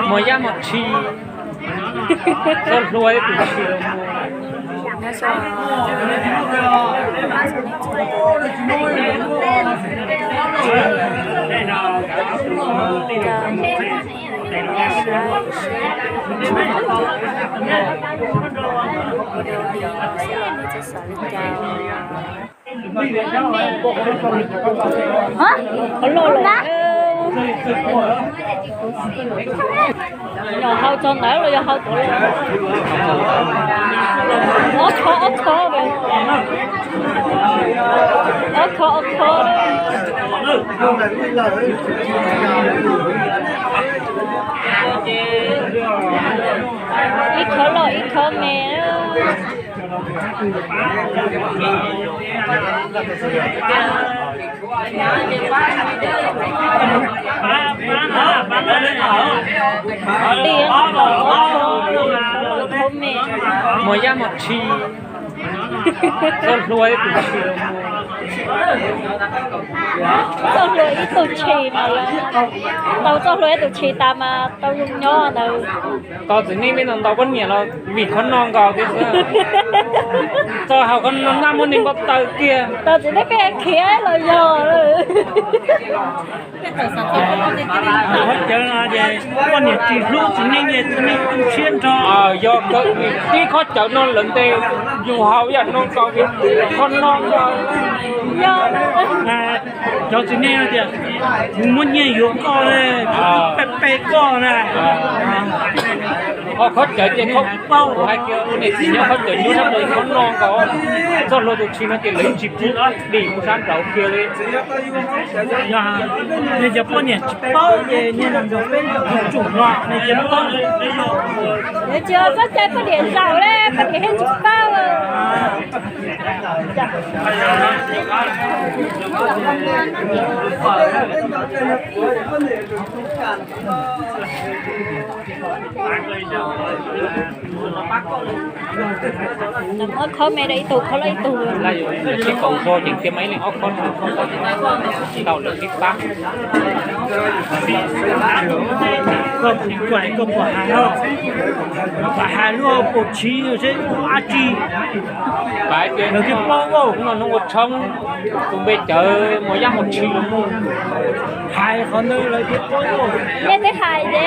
Mos yaj mos tshis, txoj hlua ib tus tshis los mus. Qhov loj loj. Yog hau txog ntawd los yog hau tod? Ob khov, ob khov, ob khov, ob khov. Ib khov loj ib khov me. Mos yaj mos tshis, txoj hlua ib tus tshis los mus. Txoj hlua ib tug tshis mas, tau txoj hlua ib tug tshis tas mas tau zoo nyob ntawd. Tau txiv neej peb ntau ntau poj niam los vim qhov no nkaus tiag xwb. Txog hauv qhov no naj muab neeg npau taws kiag. Tau txiv neej peb khiav los yog. Qhov cawv no ces poj niam tsis hlub txiv neej ces txiv neej tu siab nrho. Yog kawg, tib qhov cawv no lawv ntes yus haus yam no nkaus li qhov no nkaus. Cov txiv neej no tias kuv muab nyiaj yuav koj, kuv pe pe koj na. Qhov, qhov cawv ces kuv hais tias niam txiv nyob qhov cawv nyob sab nraud qhov no nkaus. Txoj hlua tus tshis no ces lawv tsis pub dim mus sab nraud kiag li. Nws cov poj niam tsis paub ces niag no nrog peb tus tsum no nws tsis paub. Nws tsis txhob cai poj niam zaum li, poj niam yeej tsis paub. Ob khob me rau ib tug, khob loj ib tug. Sib paus zog ces tiag mas ib leeg ob khob no, tau lawm sib pab. Koj puas hais, koj puas hais, puas hais lub hauv paus tshiv seb ua dab tsi. Pab tias nws thiaj paub, hnub no hnub ua tshoob, tus npe cawv mos yaj mos tshis los mus. Hais qhov ntawd lawv thiaj paub. Nej twb hais ces.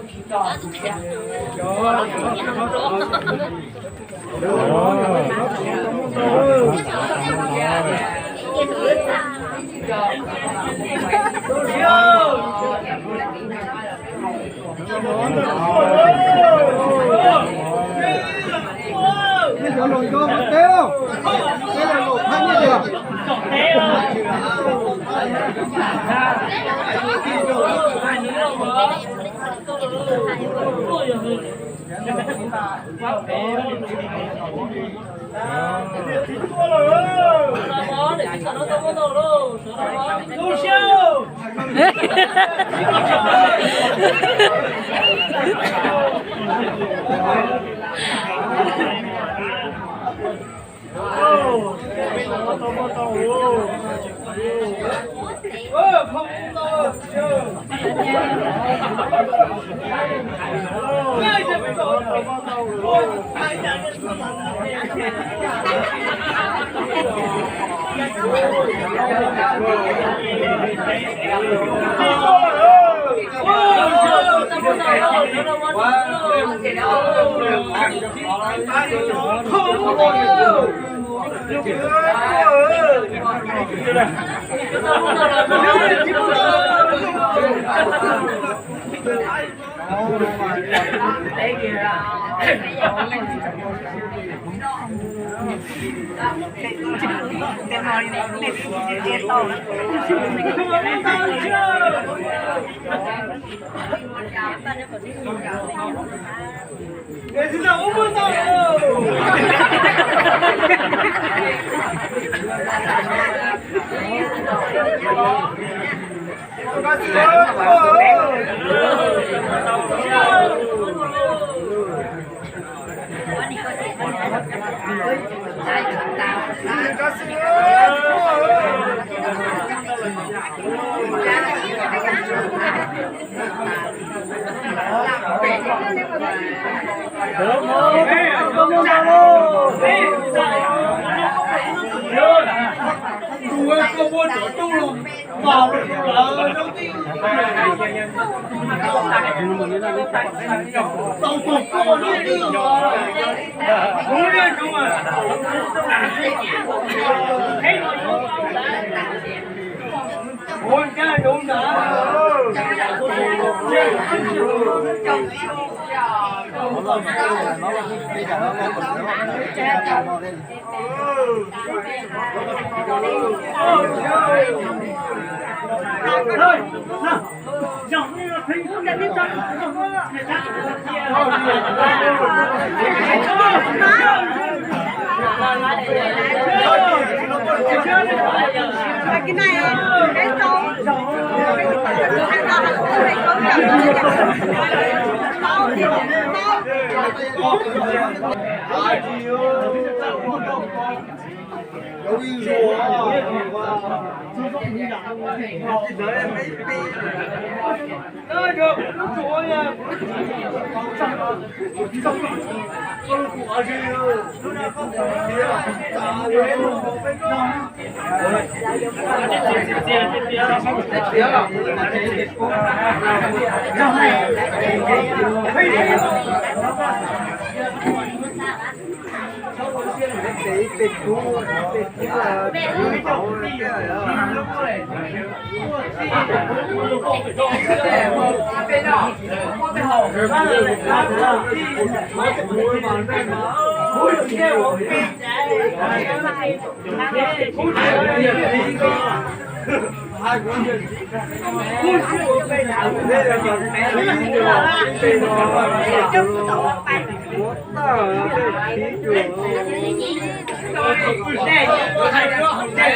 Coj lawm, nej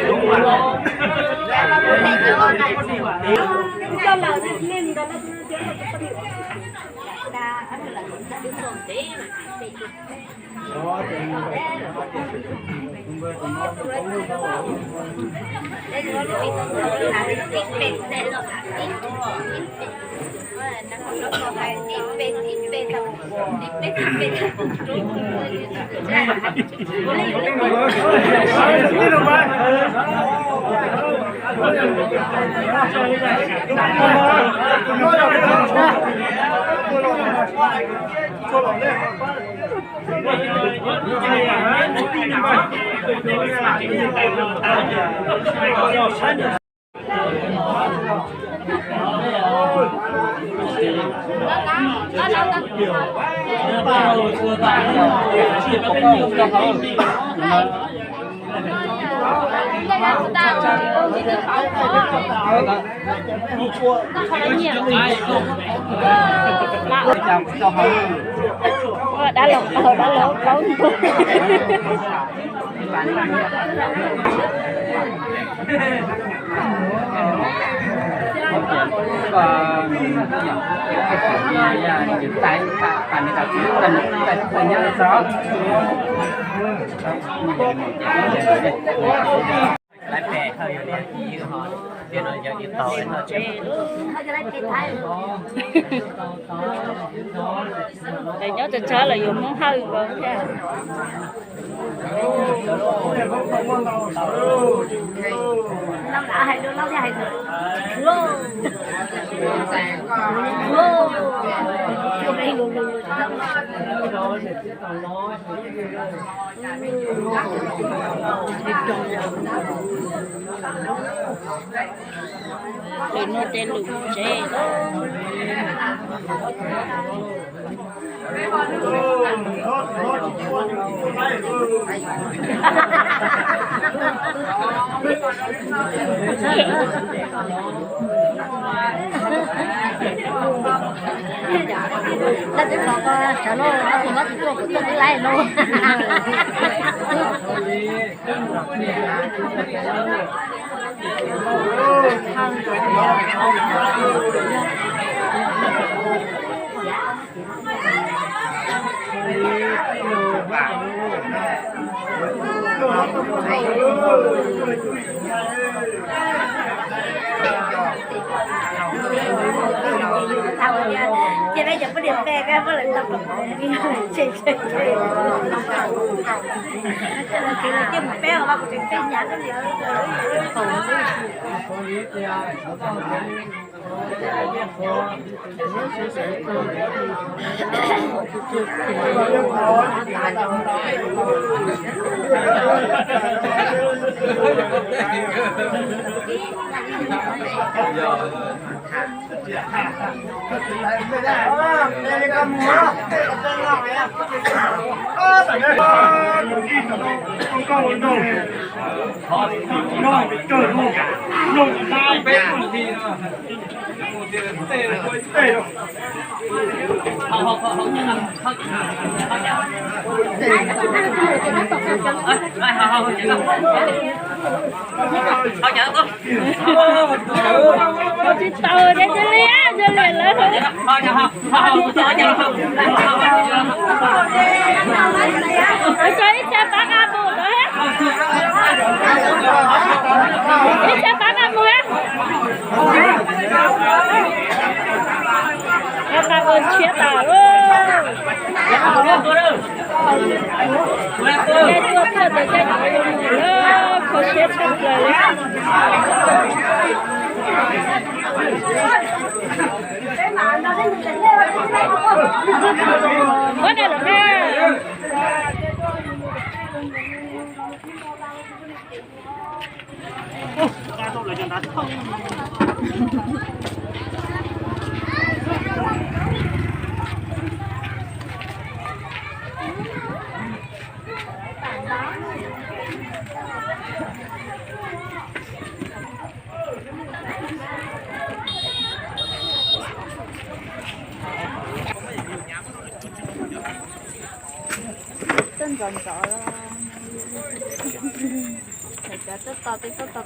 nrog no. Đá lộc, ờ, đá lộc, đá lộc. Nyob tsawg tsawg los yuav Hmoob Hawj nkaus thiab. Ces nuj tej lus tsev. Lawv twb pom ko sawv los ob tug mob tsis tuaj kuv tuaj twb laib no. Tsis tau, deb deb li, deb li lawm. Tso ib txhia pab nqa mus rau thiab. Ib txhia pab nqa mus thiab. Nqa mus tshiab tas lawm. Tuaj tuaj txog caij no, kho siab tshaj plaws li. Muab nqa los na. Twb ntxov ntxov.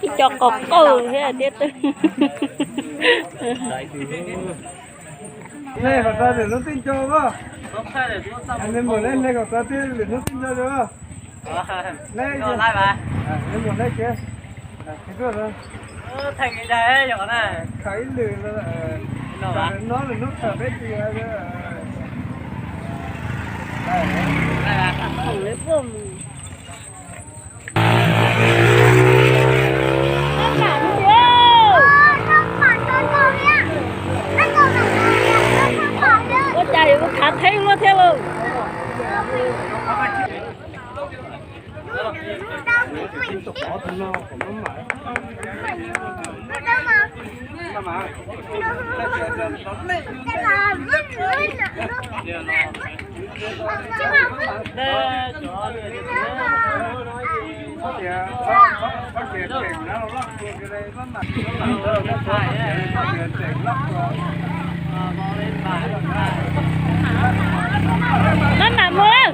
Ib co qos qauj thiab tiab twb. Hle kom txog lwm hnub twg nco os. Nej mus nej hle kom txog lwm hnub twg nco os. Nej, nej mus nej kev. Khaws ib lwm no, lwm hnub txog peb tsis hais. Ua cas yuav khav theeb luaj thiab lauj. Maj mam mus lawm.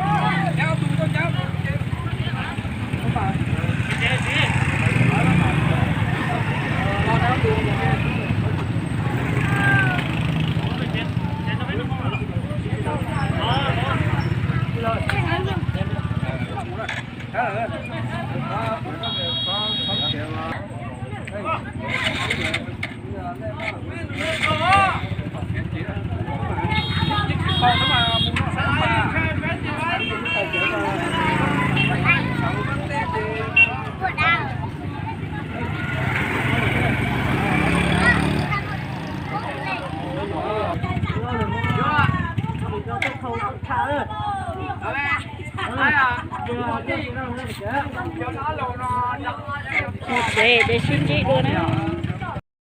Ces, ces sib ntsib dua na.